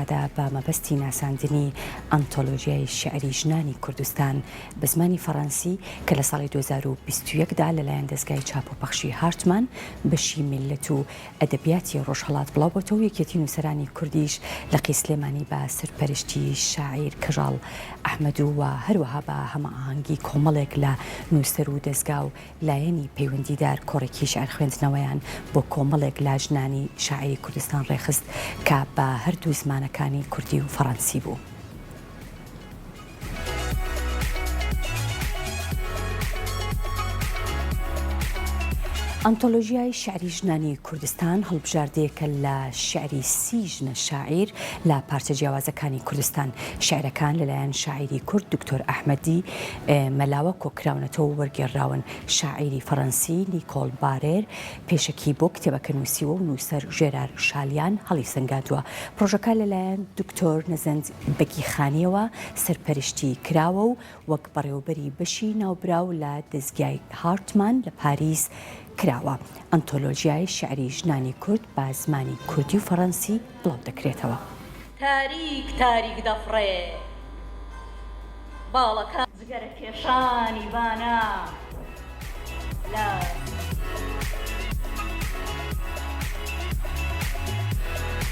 ئێستادا بە مەبەستی ناساندنی ئەنتۆلۆژیای شیعری ژنانی کوردستان بە زمانی فەڕەنسی کە لە ساڵی 2021 دا لەلایەن دەزگای چاپ و پەخشی هارتمان بەشی میللەت و ئەدەبیاتی ڕۆژهەڵات بڵاو بۆتەوە و یەکێتی نووسەرانی کوردیش لقی سلێمانی بە سەرپەرشتی شاعیر کەژاڵ ئەحمەد و هەروەها بە هەماهەنگی کۆمەڵێک لە نووسەر و دەزگا و لایەنی پەیوەندیدار کۆڕێکی شیعر خوێندنەوەیان بۆ کۆمەڵێک لە ژنانی شاعیری کوردستان ڕێکخست کە بە هەردوو زمانەکانی کوردی و فەڕەنسی بوو. ئەنتۆلۆژیای شیعری ژنانی کوردستان هەڵبژاردەیەکە لە شیعری سی ژنە شاعیر لە پارچە جیاوازەکانی کوردستان. شیعرەکان لەلایەن شاعیری کورد دکتۆر ئەحمەدی مەلاوە کۆکراونەتەوە و وەرگێڕراون. شاعیری فەڕەنسی نیکۆڵ بارێر پێشەکی بۆ کتێبەکە نووسیوە و نووسەر ژێرار شالیان هەڵیسەنگاندووە. پڕۆژەکە لەلایەن دکتۆر نەزەند بەگیخانییەوە سەرپەرشتی کراوە و وەک بەڕێوەبەری بەشی ناوبراو لە دەزگای هارتمان لە پاریس کراوە. ئەنتۆلۆژیای شیعری ژنانی کورد بە زمانی کوردی و فەڕەنسی بڵاو دەکرێتەوە. تاریک تاریک دەفڕێ باڵەکان. جگەرە کێشانی بانە لە.